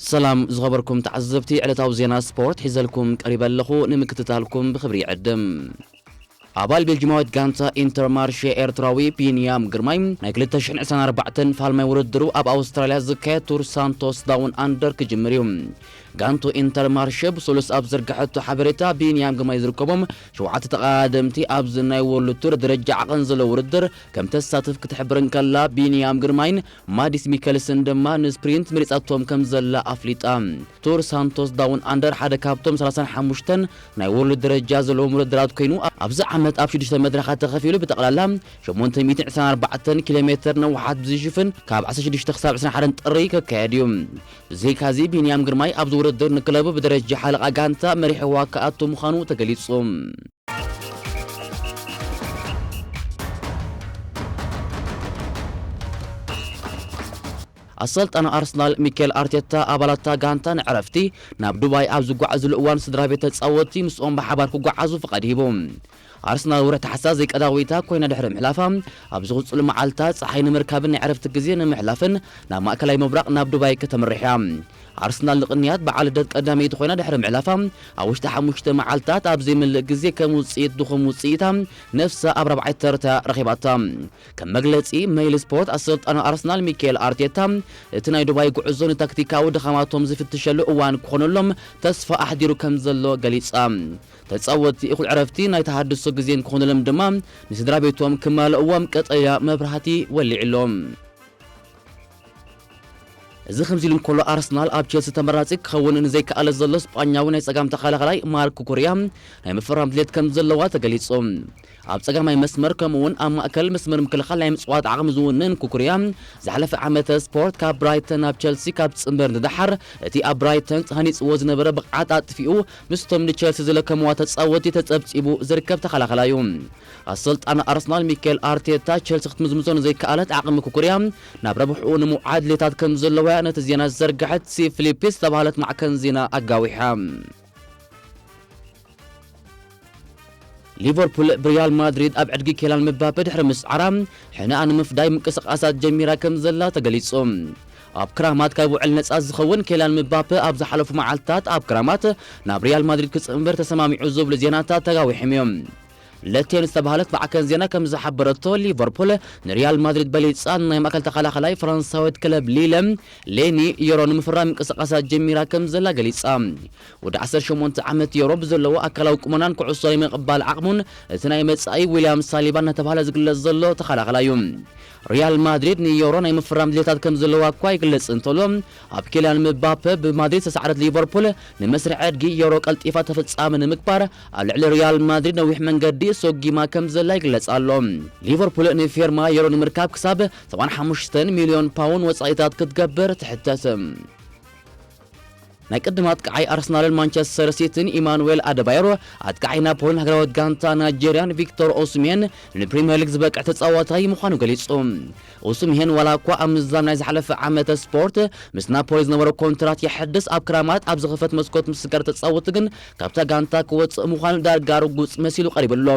ሰላም ዝኸበርኩም ተዓዘብቲ፣ ዕለታዊ ዜና ስፖርት ሒዘልኩም ቀሪበ ኣለኹ። ንምክትታልኩም ብኽብሪ ይዕድም። ኣባል ቤልጂማዊት ጋንታ ኢንተርማርሼ ኤርትራዊ ቢንያም ግርማይ ናይ ክልተ ሽሕን ዕስራን ኣርባዕተን ፋልማይ ውድድሩ ኣብ ኣውስትራልያ ዝካየድ ቱር ሳንቶስ ዳውን ኣንደር ክጅምር እዩ። ጋንቱ ኢንተርማርሼ ብሰሉስ ኣብ ዘርግሐቶ ሓበሬታ፣ ቢንያም ግርማይ ዝርከቦም ሸውዓተ ተቐዳደምቲ ኣብዚ ናይ ወርልድ ቱር ደረጃ ዓቐን ዘለዎ ውድድር ከም ተሳትፍ ክትሕብር እንከላ፣ ቢንያም ግርማይን ማዲስ ሚከልስን ድማ ንስፕሪንት መሪጻቶም ከም ዘላ ኣፍሊጣ። ቱር ሳንቶስ ዳውን ኣንደር ሓደ ካብቶም ሰላሳን ሓሙሽተን ናይ ወርልድ ደረጃ ዘለዎም ውድድራት ኮይኑ፣ ኣብዚ ዓመት ኣብ ሽዱሽተ መድረኻት ተኸፊሉ ብጠቕላላ ሸሞንተ ሚእትን ዕስራን ኣርባዕተን ኪሎ ሜተር ነውሓት ብዝሽፍን ካብ ዓሰርተ ሽዱሽተ ክሳብ ዕስራን ሓደን ጥሪ ክካየድ እዩ። ብዘይካዚ ቢንያም ግርማይ ኣብዚ ውድድር ንክለቡ ብደረጃ ሓለቓ ጋንታ መሪሕዋ ክኣቱ ምዃኑ ተገሊጹ። ኣሰልጣኒ ኣርሰናል ሚኬል ኣርቴታ ኣባላታ ጋንታ ንዕረፍቲ ናብ ዱባይ ኣብ ዝጓዓዝሉ እዋን ስድራ ቤት ተጻወትቲ ምስኦም ብሓባር ክጓዓዙ ፍቓድ ሂቡ። ኣርሰናል ወርሒ ታሕሳስ ዘይቀዳወይታ ኮይና ድሕሪ ምሕላፋ፣ ኣብ ዝቕጽሉ መዓልታት ጸሓይ ንምርካብን ናይ ዕረፍቲ ግዜ ንምሕላፍን ናብ ማእከላይ ምብራቕ ናብ ዱባይ ከተምርሕ እያ። ኣርሰናል ንቕንያት በዓል ልደት ቀዳመይቲ ኮይና ድሕሪ ምሕላፋ፣ ኣብ ውሽጢ ሓሙሽተ መዓልታት ኣብ ዘይምልእ ግዜ ከም ውጽኢት ድኹም ውጽኢታ ነፍሳ ኣብ ራብዓይ ተርታ ረኺባታ። ከም መግለጺ ሜይል ስፖርት፣ ኣሰልጣኒ ኣርሰናል ሚካኤል ኣርቴታ እቲ ናይ ዱባይ ጉዕዞ ንታክቲካዊ ድኻማቶም ዝፍትሸሉ እዋን ክኾነሎም ተስፋ ኣሕዲሩ ከም ዘሎ ገሊጻ። ተጻወትቲ እኹል ዕረፍቲ ናይ ተሃድሶ ግዜን ክኾነሎም ድማ ንስድራ ቤቶም ክማልእዎም ቀጠልያ መብራህቲ ወሊዕሎም። እዚ ከምዚ ኢሉ እንከሎ፣ ኣርሰናል ኣብ ቸልሲ ተመራጺ ክኸውን ንዘይከኣለ ዘሎ ስጳኛዊ ናይ ጸጋም ተኸላኻላይ ማርክ ኩኩርያ ናይ ምፍራም ድሌት ከም ዘለዋ ተገሊጹ። ኣብ ጸጋማይ መስመር ከምኡውን ኣብ ማእከል መስመር ምክልኻል ናይ ምጽዋት ዓቕሚ ዝውንን ኩኩርያ፣ ዝሓለፈ ዓመተ ስፖርት ካብ ብራይተን ናብ ቸልሲ ካብ ጽንበር ንደሓር፣ እቲ ኣብ ብራይተን ሃኒጽዎ ዝነበረ ብቕዓት ኣጥፊኡ ምስቶም ንቸልሲ ዝለከምዋ ተጻወቲ ተጸብጺቡ ዝርከብ ተኸላኻላይ እዩ። ኣሰልጣኒ ኣርሰናል ሚካኤል ኣርቴታ፣ ቸልሲ ክትምዝምዞ ንዘይከኣለት ዓቕሚ ኩኩርያ ናብ ረብሕኡ ንምውዓል ድሌታት ከም ዘለዋ ነቲ ዜና ዝዘርግሐት ሲ ፊሊፕስ ዝተባህለት ማዕከን ዜና ኣጋዊሓ። ሊቨርፑል ብሪያል ማድሪድ ኣብ ዕድጊ ኬላን ምባፔ ድሕሪ ምስዓራ፣ ሕነኣ ንምፍዳይ ምንቅስቓሳት ጀሚራ ከም ዘላ ተገሊጹ። ኣብ ክራማት ካብ ውዕል ነጻ ዝኸውን ኬላን ምባፔ ኣብ ዝሓለፉ መዓልትታት ኣብ ክራማት ናብ ሪያል ማድሪድ ክጽንበር ተሰማሚዑ ዝብሉ ዜናታት ተጋዊሖም እዮም። ለቴን ዝተባህለት ማዕከን ዜና ከም ዝሓበረቶ፣ ሊቨርፑል ንሪያል ማድሪድ በሊጻ፣ ናይ ማእከል ተኸላኻላይ ፈረንሳዊት ክለብ ሊለ ሌኒ ዮሮ ንምፍራም ምንቅስቓሳት ጀሚራ ከም ዘላ ገሊጻ። ወዲ ዓሰርተ ሸሞንተ ዓመት ዮሮ ብዘለዎ ኣካላዊ ቁመናን ኩዕሶ ናይ ምቕባል ዓቕሙን እቲ ናይ መጻኢ ዊልያም ሳሊባ እናተባህለ ዝግለጽ ዘሎ ተኸላኻላይ እዩ። ሪያል ማድሪድ ንዮሮ ናይ ምፍራም ድሌታት ከም ዘለዋ እኳ ይግለጽ እንተሎ፣ ኣብ ኬልያን ምባፔ ብማድሪድ ዝተሳዕረት ሊቨርፑል ንመስርሕ ዕድጊ ዮሮ ቀልጢፋ ተፈጻሚ ንምግባር ኣብ ልዕሊ ሪያል ማድሪድ ነዊሕ መንገዲ ሶጊማ ከም ዘላ ይግለጽ ኣሎ። ሊቨርፑል ንፌርማ ዮሮ ንምርካብ ክሳብ ሰብዓን ሓሙሽተን ሚልዮን ፓውንድ ወጻኢታት ክትገብር ትሕተት። ናይ ቅድም ኣጥቃዓይ ኣርሰናልን ማንቸስተር ሲቲን ኢማኑኤል ኣደባዮር፣ ኣጥቃዓይ ናፖሊን ሃገራዊት ጋንታ ናይጄርያን ቪክቶር ኦስሜን ንፕሪምየር ሊግ ዝበቅዕ ተጻዋታይ ምዃኑ ገሊጹ። ኦስሜን ዋላ እኳ ኣብ ምዝዛም ናይ ዝሓለፈ ዓመተ ስፖርት ምስ ናፖሊ ዝነበሮ ኮንትራት የሐድስ፣ ኣብ ክራማት ኣብ ዝኽፈት መስኮት ምስጋር ተጻወቲ ግን ካብታ ጋንታ ክወጽእ ምዃኑ ዳርጋ ርጉጽ መሲሉ ቀሪቡ ኣሎ።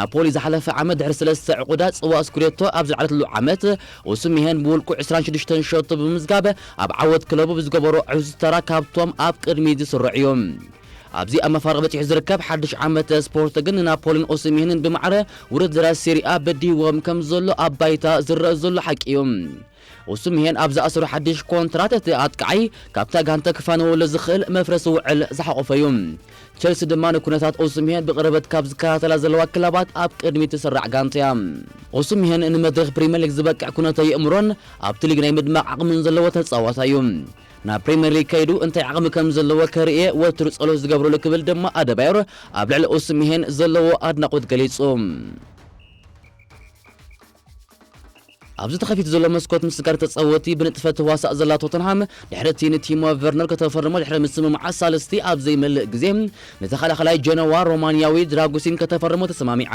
ናፖሊ ዝሓለፈ ዓመት ድሕሪ ሰለስተ ዕቑዳ ጽዋእ ስኩዴቶ ኣብ ዘልዓለትሉ ዓመት፣ ኦስሜሄን ብውልቁ ዕስራን ሽዱሽተን ሸቶ ብምምዝጋብ ኣብ ዓወት ክለቡ ብዝገበሮ ዕዙዝ ተራ ካብቶም ኣብ ቅድሚት ዝስርዑ እዩ። ኣብዚ ኣብ መፋርቕ በጺሑ ዝርከብ ሓድሽ ዓመት ስፖርት ግን ንናፖሊን ኦስሜሄንን ብማዕረ ውድድራት ሴሪኣ በዲህዎም ከም ዘሎ ኣብ ባይታ ዝረአ ዘሎ ሓቂ እዩ። ኦስሜሄን ኣብ ዝኣሰሮ ሓድሽ ኮንትራት እቲ ኣጥቃዓይ ካብታ ጋንታ ክፋነወሉ ዝኽእል መፍረሲ ውዕል ዝሓቖፈ እዩ። ቸልሲ ድማ ንኩነታት ኦስሜሄን ብቕርበት ካብ ዝከታተላ ዘለዋ ክለባት ኣብ ቅድሚት ትስራዕ ጋንታ እያ። ኦስሜሄን ንመድረኽ ፕሪምየር ሊግ ዝበቅዕ ኩነተ የእምሮን ኣብቲ ሊግ ናይ ምድማቕ ዓቕምን ዘለዎ ተጻዋታይ እዩ። ናብ ፕሪምየር ሊግ ከይዱ እንታይ ዓቕሚ ከም ዘለዎ ከርእየ ወትሩ ጸሎት ዝገብረሉ ክብል ድማ ኣደባዮር ኣብ ልዕሊ ኦስሜሄን ዘለዎ ኣድናቖት ገሊጹ። ኣብዚ ተኸፊቱ ዘሎ መስኮት ምስጋር ተጻወቲ ብንጥፈት ትዋሳእ ዘላ ቶተንሃም፣ ድሕሪ እቲ ንቲሞ ቨርነር ከተፈርሞ ድሕሪ ምስምማዓ ሳልስቲ ኣብ ዘይመልእ ግዜ፣ ንተኸላኸላይ ጀነዋ ሮማንያዊ ድራጉሲን ከተፈርሞ ተሰማሚዓ።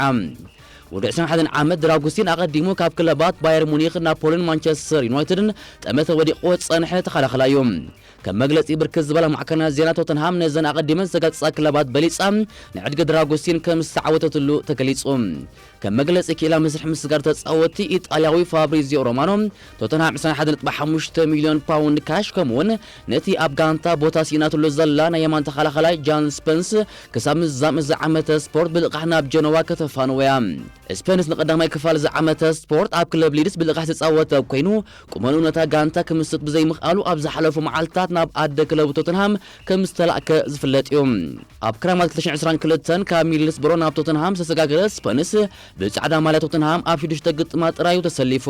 ወዲ ዕስራን ሓደን ዓመት ድራጉሲን ኣቐዲሙ ካብ ክለባት ባየር ሙኒክ፣ ናፖሊን ማንቸስተር ዩናይትድን ጠመተ ወዲቑ ዝጸንሐ ተኸላኸላይ እዩ። ከም መግለጺ ብርክት ዝበላ ማዕከናት ዜና፣ ቶተንሃም ነዘን ኣቐዲመን ዝተጋጸጻ ክለባት በሊጻ ንዕድጊ ድራጉሲን ከም ዝተዓወተትሉ ተገሊጹ። ከም መግለጺ ክኢላ መስርሕ ምስጋር ተጻወትቲ ኢጣልያዊ ፋብሪዚዮ ሮማኖ፣ ቶተንሃም ዕስራን ሓደን ነጥቢ ሓሙሽተ ሚልዮን ፓውንድ ካሽ፣ ከምኡ'ውን ነቲ ኣብ ጋንታ ቦታ ስኢናትሉ ዘላ ናይ የማን ተኸላኸላይ ጃን ስፐንስ ክሳብ ምዛም እዚ ዓመተ ስፖርት ብልቓሕ ናብ ጀነዋ ከተፋንዎ እያ። ስፐንስ ንቐዳማይ ክፋል እዚ ዓመተ ስፖርት ኣብ ክለብ ሊድስ ብልቓሕ ዝተጻወተ ኮይኑ፣ ቁመንኡ ነታ ጋንታ ክምስጥ ብዘይምኽኣሉ ኣብ ዝሓለፉ መዓልታት ናብ ኣደ ክለቡ ቶተንሃም ከም ዝተላእከ ዝፍለጥ እዩ። ኣብ ክራማት ክልተ ሽሕን ዕስራን ክልተን ካብ ሚድልስብሮ ናብ ቶተንሃም ዝተሰጋገረ ስፐንስ ብጻዕዳ ማልያ ቶተንሃም ኣብ ሽዱሽተ ግጥማት ጥራዩ ተሰሊፉ።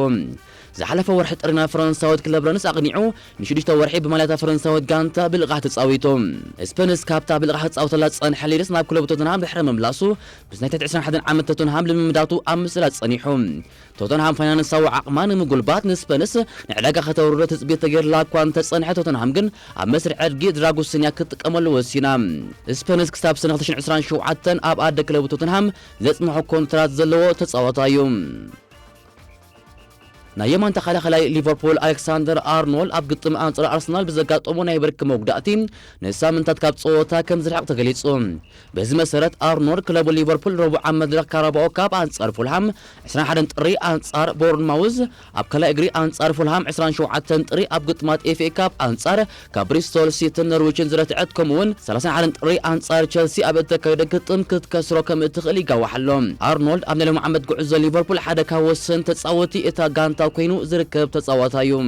ዝሓለፈ ወርሒ ጥሪ ናብ ፈረንሳዊት ክለብ ረንስ ኣቕኒዑ ንሽዱሽተ ወርሒ ብማልያታ ፈረንሳዊት ጋንታ ብልቓሕ ተጻዊቱ። ስፐንስ ካብታ ብልቓሕ ክጻወተላ ዝጸንሐ ሊድስ ናብ ክለቡ ቶተንሃም ድሕሪ ምምላሱ ምስ ናይ ትሕቲ ዕስራን ሓደን ዓመት ቶተንሃም ልምምዳቱ ኣብ ምስላጥ ጸኒሑ። ቶተንሃም ፋይናንሳዊ ዓቕማ ንምጉልባት ንስፐንስ ንዕዳጋ ከተውርዶ ትጽቢት ተገይርላ እኳ እንተጸንሐ፣ ቶተንሃም ግን ኣብ መስርሕ ዕድጊ ድራጉስንያ ክትጥቀመሉ ወሲና። ስፐንስ ክሳብ ሰነ ክልተ ሽሕን ዕስራን ሸውዓተን ኣብ ኣደ ክለቡ ቶተንሃም ዘጽንሖ ኮንትራት ዘለዎ ተጻዋታይ እዩ። ናይ የማን ተኸላኸላይ ሊቨርፑል ኣሌክሳንደር ኣርኖልድ ኣብ ግጥም ኣንጻር ኣርሰናል ብዘጋጠሞ ናይ ብርኪ መጉዳእቲ ንሳምንታት ካብ ጸወታ ከም ዝርሕቕ ተገሊጹ። በዚ መሰረት ኣርኖልድ ክለቡ ሊቨርፑል ረቡዕ ኣብ መድረኽ ካራባኦ ካፕ ኣንጻር ፉልሃም ዕስራን ሓደን ጥሪ ኣንጻር ቦርንማውዝ፣ ኣብ ካልኣይ እግሪ ኣንጻር ፉልሃም ዕስራን ሸውዓተን ጥሪ ኣብ ግጥማት ኤፍ ኤ ካፕ ኣንጻር ካብ ብሪስቶል ሲቲን ኖርዊችን ዝረትዐት፣ ከምኡ'ውን ሰላሳን ሓደን ጥሪ ኣንጻር ቸልሲ ኣብ እተካየደ ግጥም ክትከስሮ ከም እትኽእል ይጋዋሕ ኣሎ። ኣርኖልድ ኣብ ናይ ሎሚ ዓመት ጉዕዞ ሊቨርፑል ሓደ ካብ ወሰንቲ ተጻወቲ እታ ጋንታ ኮይኑ ዝርከብ ተጻዋታይ እዩ።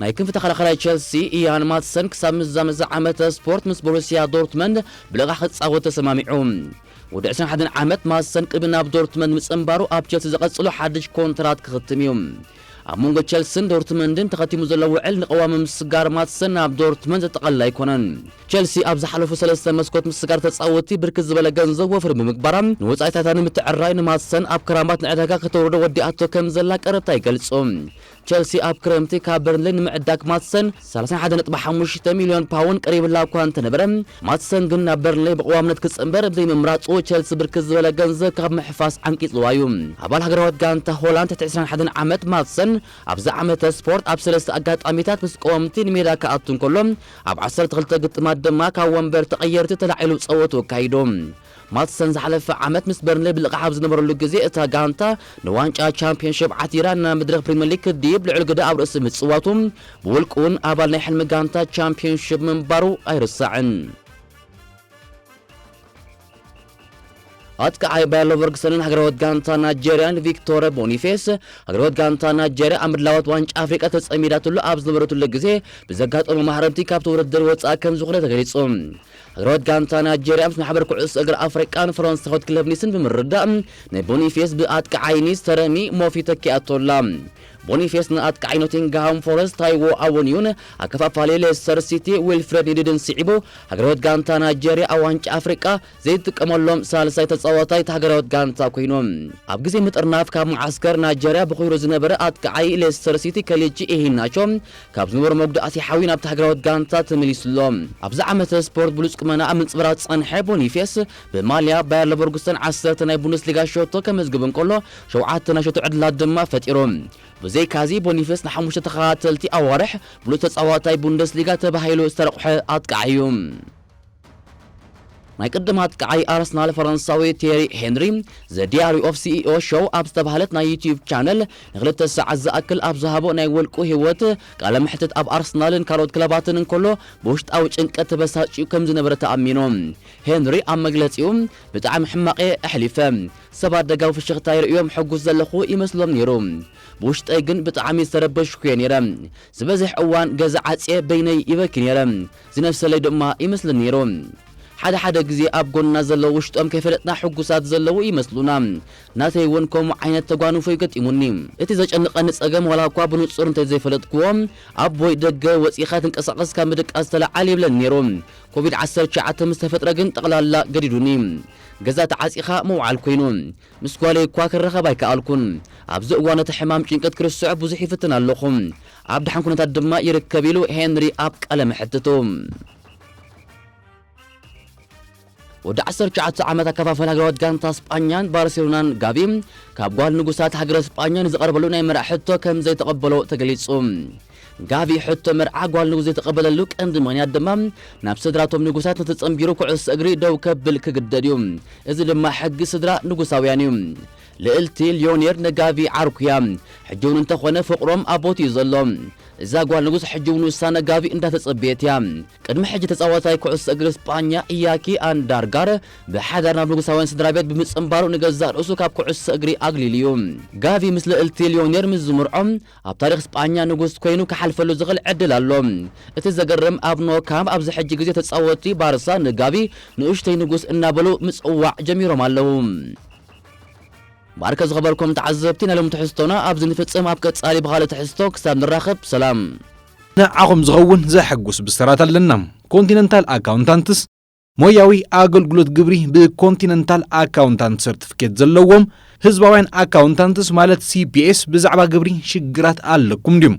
ናይ ክንፊ ተኸላኸላይ ቸልሲ ኢያን ማትሰን ክሳብ ምዛም እዚ ዓመተ ስፖርት ምስ ቦሩስያ ዶርትመንድ ብልቓሕ ክጻወት ተሰማሚዑ። ወዲ ዕስራን ሓደን ዓመት ማትሰን ቅድሚ ናብ ዶርትመንድ ምጽንባሩ ኣብ ቸልሲ ዝቐጽሎ ሓድሽ ኮንትራት ክኽትም እዩ። ኣብ መንጎ ቸልስን ዶርትመንድን ተኸቲሙ ዘሎ ውዕል ንቅዋም ምስጋር ማትሰን ናብ ዶርትመንድ ዘጠቓልል ኣይኮነን። ቸልሲ ኣብ ዝሓለፉ ሰለስተ መስኮት ምስጋር ተጻወቲ ብርክት ዝበለ ገንዘብ ወፍሪ ብምግባራ ንወጻኢታታ ንምትዕራይ ንማትሰን ኣብ ክራማት ንዕዳጋ ከተውርዶ ወዲኣቶ ከም ዘላ ቀረብታ ይገልጹ። ቸልሲ ኣብ ክረምቲ ካብ በርንሌ ንምዕዳግ ማትሰን ሰላሳን ሓደን ነጥቢ ሓሙሽተ ሚልዮን ፓውንድ ቀሪብላ እኳ እንተነበረ፣ ማትሰን ግን ናብ በርንሌ ብቅዋምነት ክጽንበር ብዘይምምራጹ ቸልሲ ብርክት ዝበለ ገንዘብ ካብ ምሕፋስ ዓንቂጽዋ እዩ። ኣባል ሃገራዊት ጋንታ ሆላንድ ትሕቲ ዕስራን ሓደን ዓመት ማትሰን ኣብዚ ዓመተ ስፖርት ኣብ ሰለስተ ኣጋጣሚታት ምስ ቀወምቲ ንሜዳ ክኣቱ እንከሎ፣ ኣብ ዓሰርተ ክልተ ግጥማት ድማ ካብ ወንበር ተቐየርቲ ተላዒሉ ጸወቱ ኣካይዱ። ማትሰን ዝሓለፈ ዓመት ምስ በርንሌ ብልቓሕ ኣብ ዝነበረሉ ግዜ፣ እታ ጋንታ ንዋንጫ ቻምፒዮንሺፕ ዓቲራ ናብ መድረኽ ፕሪምየር ሊግ ክትድይብ ልዑል ግደ ኣብ ርእሲ ምጽዋቱ፣ ብውልቁ እውን ኣባል ናይ ሕልሚ ጋንታ ቻምፒዮንሺፕ ምንባሩ ኣይርሳዕን። ኣጥቃዓይ ባየር ሌቨርኩሰንን ሃገራዊት ጋንታ ናይጀርያን ቪክቶር ቦኒፌስ፣ ሃገራዊት ጋንታ ናይጀርያ ኣብ ምድላዋት ዋንጫ ኣፍሪቃ ተጸሚዳትሉ ኣብ ዝነበረትሉ ግዜ ብዘጋጠሞ ማህረምቲ ካብቲ ውድድር ወጻኢ ከም ዝኾነ ተገሊጹ። ሃገራዊት ጋንታ ናይጀርያ ምስ ማሕበር ኩዕሶ እግሪ ኣፍሪቃን ፈረንሳዊት ክለብ ኒስን ብምርዳእ፣ ናይ ቦኒፌስ ብኣጥቃዓይ ኒስ ተረሚ ሞፊ ተኪኣቶ ኣላ። ቦኒፌስ ንኣጥቃዓይ ኖቲንግሃም ፎረስት ታይዎ ኣወንዩን ኣከፋፋሊ ሌስተር ሲቲ ዊልፍሬድ ኒድድን ስዒቡ፣ ሃገራዊት ጋንታ ናይጀርያ ኣብ ዋንጫ ኣፍሪቃ ዘይትጥቀመሎም ሳልሳይ ተጻዋታይ እታ ሃገራዊት ጋንታ ኮይኑ። ኣብ ግዜ ምጥርናፍ ካብ መዓስከር ናይጀርያ ብኹይሩ ዝነበረ ኣጥቃዓይ ሌስተር ሲቲ ከሊቺ ኢሂናቾ ካብ ዝነበሮ መጉዳእቲ ሓዊ ናብቲ ሃገራዊት ጋንታ ተመሊሱ ኣሎ። ኣብዚ ዓመተ ስፖርት ብሉጽ ቁመና ኣብ ምንጽብራቕ ዝጸንሐ ቦኒፌስ ብማልያ ባየር ለቨርኩሰን ዓሰርተ ናይ ቡንደስሊጋ ሸቶ ከመዝግብ እንከሎ፣ ሸውዓተ ናይ ሸቶ ዕድላት ድማ ፈጢሩ። ብዘይካዚ ቦኒፌስ ንሓሙሽተ ተኸታተልቲ ኣዋርሕ ብሉጽ ተጻዋታይ ቡንደስሊጋ ተባሂሉ ዝተረቑሐ ኣጥቃዓይ እዩ። ናይ ቅድም ኣጥቃዓይ ኣርሰናል ፈረንሳዊ ቴሪ ሄንሪ፣ The Diary of ሲኢኦ ሾው ኣብ ዝተባህለት ናይ ዩቲዩብ ቻነል ንክልተ ሰዓት ዝኣክል ኣብ ዝሃቦ ናይ ውልቁ ህይወት ቃለ መሕትት፣ ኣብ ኣርሰናልን ካልኦት ክለባትን እንከሎ ብውሽጣዊ ጭንቀት ተበሳጭዩ ከም ዝነበረ ተኣሚኑ። ሄንሪ ኣብ መግለጺኡ፣ "ብጣዕሚ ሕማቕ እየ ኣሕሊፈ። ሰባት ደጋዊ ፍሽኽታ ይርእዮም ሕጉስ ዘለኹ ይመስሎም ነይሩ። ብውሽጠይ ግን ብጣዕሚ ዝተረበሽኩ እየ ነይረ። ዝበዝሕ እዋን ገዛ ዓጽየ በይነይ ይበኪ ነይረ። ዝነፍሰለይ ድማ ይመስለኒ ነይሩ። ሓደ ሓደ ግዜ ኣብ ጎንና ዘለዉ ውሽጦም ከይፈለጥና ሕጉሳት ዘለዉ ይመስሉና። ናተይ እውን ከምኡ ዓይነት ተጓንፎ እዩ ገጢሙኒ። እቲ ዘጨንቐኒ ጸገም ዋላ እኳ ብንጹር እንተዘይፈለጥክዎ፣ ኣቦይ ደገ ወጺኻ ትንቀሳቐስ ካብ ምድቃስ ተለዓል ይብለኒ ነይሩ። ኮቪድ ዓሰርተ ትሽዓተ ምስ ተፈጥረ ግን ጠቕላላ ገዲዱኒ። ገዛ ተዓጺኻ ምውዓል ኮይኑ፣ ምስ ጓለይ እኳ ክራኸብ ኣይከኣልኩን። ኣብዚ እዋን እቲ ሕማም ጭንቀት ክርስዖ ብዙሕ ይፍትን ኣለኹ። ኣብ ደሓን ኩነታት ድማ ይርከብ" ኢሉ ሄንሪ ኣብ ቃለ መሕትቱ። ወዲ ዓሰርተ ትሽዓተ ዓመት ኣከፋፋሊ ሃገራዊት ጋንታ ስጳኛን ባርሴሎናን ጋቪ፣ ካብ ጓል ንጉሳት ሃገረ ስጳኛ ንዝቐረበሉ ናይ መርዓ ሕቶ ከም ዘይተቐበሎ ተገሊጹ። ጋቪ ሕቶ መርዓ ጓል ንጉስ ዘይተቐበለሉ ቀንዲ ምኽንያት ድማ ናብ ስድራቶም ንጉሳት ንተጸንቢሩ ኩዕሶ እግሪ ደው ከብል ክግደድ እዩ። እዚ ድማ ሕጊ ስድራ ንጉሳውያን እዩ። ልእልቲ ሊዮኔር ንጋቪ ዓርኩያ። ሕጂ እውን እንተኾነ ፍቕሮም ኣቦት እዩ ዘሎ። እዛ ጓል ንጉስ ሕጂ እውን ውሳነ ጋቪ እንዳተጸበየት እያ። ቅድሚ ሕጂ ተጻዋታይ ኩዕሶ እግሪ ስጳኛ ኢያኪ ኣንዳርጋር ብሓዳር ናብ ንጉሳውያን ስድራ ቤት ብምጽንባሩ ንገዛእ ርእሱ ካብ ኩዕሶ እግሪ ኣግሊሉ እዩ። ጋቪ ምስ ልእልቲ ሊዮኔር ምስ ዝምርዖ ኣብ ታሪኽ ስጳኛ ንጉስ ኮይኑ ክሓልፈሉ ዝኽእል ዕድል ኣሎ። እቲ ዘገርም ኣብ ኖ ካምፕ ኣብዚ ሕጂ ግዜ ተጻወትቲ ባርሳ ንጋቪ ንኡሽተይ ንጉስ እናበሉ ምጽዋዕ ጀሚሮም ኣለዉ። ባርከ ዝኸበርኩም ተዓዘብቲ ናይ ሎም ትሕዝቶና ኣብዚ ንፍጽም ኣብ ቀጻሊ ብኻልእ ትሕዝቶ ክሳብ ንራኸብ ሰላም። ንዓኹም ዝኸውን ዘሐጉስ ብስራት ኣለና። ኮንቲነንታል ኣካውንታንትስ ሞያዊ ኣገልግሎት ግብሪ ብኮንቲነንታል ኣካውንታንት ሰርቲፊኬት ዘለዎም ህዝባውያን ኣካውንታንትስ ማለት ሲ ፒ ኤስ ብዛዕባ ግብሪ ሽግራት ኣለኩም ድዩም?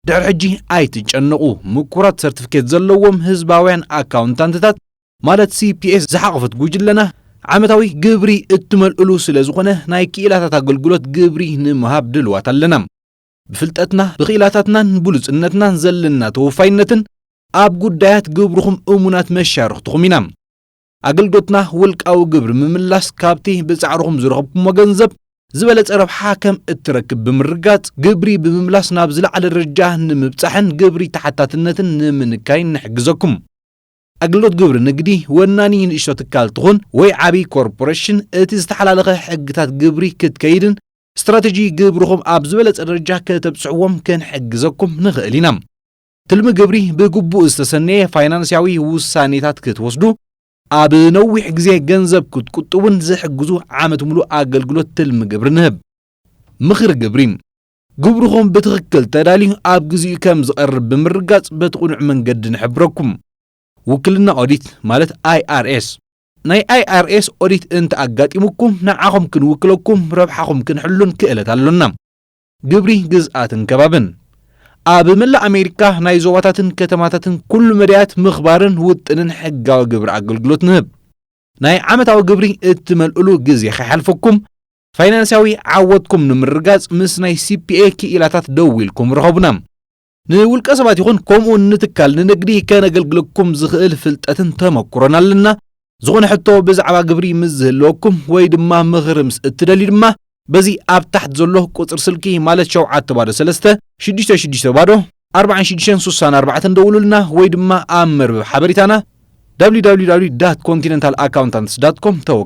ድሕሪ ሕጂ ኣይትጨነቑ። ምኩራት ሰርቲፊኬት ዘለዎም ህዝባውያን ኣካውንታንትታት ማለት ሲ ፒ ኤስ ዝሓቐፈት ጉጅለና ዓመታዊ ግብሪ እትመልእሉ ስለ ዝኾነ ናይ ክኢላታት ኣገልግሎት ግብሪ ንምሃብ ድልዋት ኣለና። ብፍልጠትና ብኽኢላታትናን ብሉጽነትናን ዘለና ተወፋይነትን ኣብ ጉዳያት ግብርኹም እሙናት መሻርኽትኹም ኢና። ኣገልግሎትና ውልቃዊ ግብሪ ምምላስ ካብቲ ብጻዕርኹም ዝረኸብኩሞ ገንዘብ ዝበለጸ ረብሓ ከም እትረክብ ብምርጋጽ ግብሪ ብምምላስ ናብ ዝለዓለ ደረጃ ንምብጻሕን ግብሪ ተሓታትነትን ንምንካይን ንሕግዘኩም። ኣገልግሎት ግብሪ ንግዲ ወናኒ ንእሽቶ ትካል ትኹን ወይ ዓቢ ኮርፖሬሽን እቲ ዝተሓላለኸ ሕግታት ግብሪ ክትከይድን ስትራተጂ ግብርኹም ኣብ ዝበለጸ ደረጃ ከተብጽሕዎም ክንሕግዘኩም ንኽእል ኢና። ትልሚ ግብሪ ብግቡእ ዝተሰነየ ፋይናንስያዊ ውሳኔታት ክትወስዱ ኣብ ነዊሕ ግዜ ገንዘብ ክትቁጥቡን ዝሕግዙ ዓመት ሙሉእ ኣገልግሎት ትልሚ ግብሪ ንህብ። ምኽሪ ግብሪ ግብርኹም ብትኽክል ተዳልዩ ኣብ ግዚኡ ከም ዝቐርብ ብምርጋጽ በቲ ቅኑዕ መንገዲ ንሕብረኩም። ውክልና ኦዲት ማለት ኣይ ኣር ኤስ ናይ ኣይ ኣር ኤስ ኦዲት እንተ ኣጋጢሙኩም ንዓኹም ክንውክለኩም ረብሓኹም ክንሕሉን ክእለት ኣሎና። ግብሪ ግዝኣትን ከባብን ኣብ መላእ ኣሜሪካ ናይ ዞባታትን ከተማታትን ኩሉ መዳያት ምኽባርን ውጥንን ሕጋዊ ግብሪ ኣገልግሎት ንህብ። ናይ ዓመታዊ ግብሪ እትመልእሉ ግዜ ከይሓልፈኩም ፋይናንስያዊ ዓወትኩም ንምርጋጽ ምስ ናይ ሲ ፒ ኤ ክኢላታት ደው ኢልኩም ርኸቡና። ንውልቀ ሰባት ይኹን ከምኡ ንትካል ንንግዲ ከነገልግለኩም ዝኽእል ፍልጠትን ተመኩሮን ኣለና። ዝኾነ ሕቶ ብዛዕባ ግብሪ ምስ ዝህልወኩም ወይ ድማ ምኽሪ ምስ እትደልዩ ድማ በዚ ኣብ ታሕቲ ዘሎ ቁጽሪ ስልኪ ማለት ሸውዓተ ባዶ ሰለስተ ሽዱሽተ ሽዱሽተ ባዶ ኣርባዕን ሽዱሽተን ስሳን ኣርባዕተን ደውሉልና ወይ ድማ ኣብ መርበብ ሓበሪታና www.continentalaccountantscom ተወከ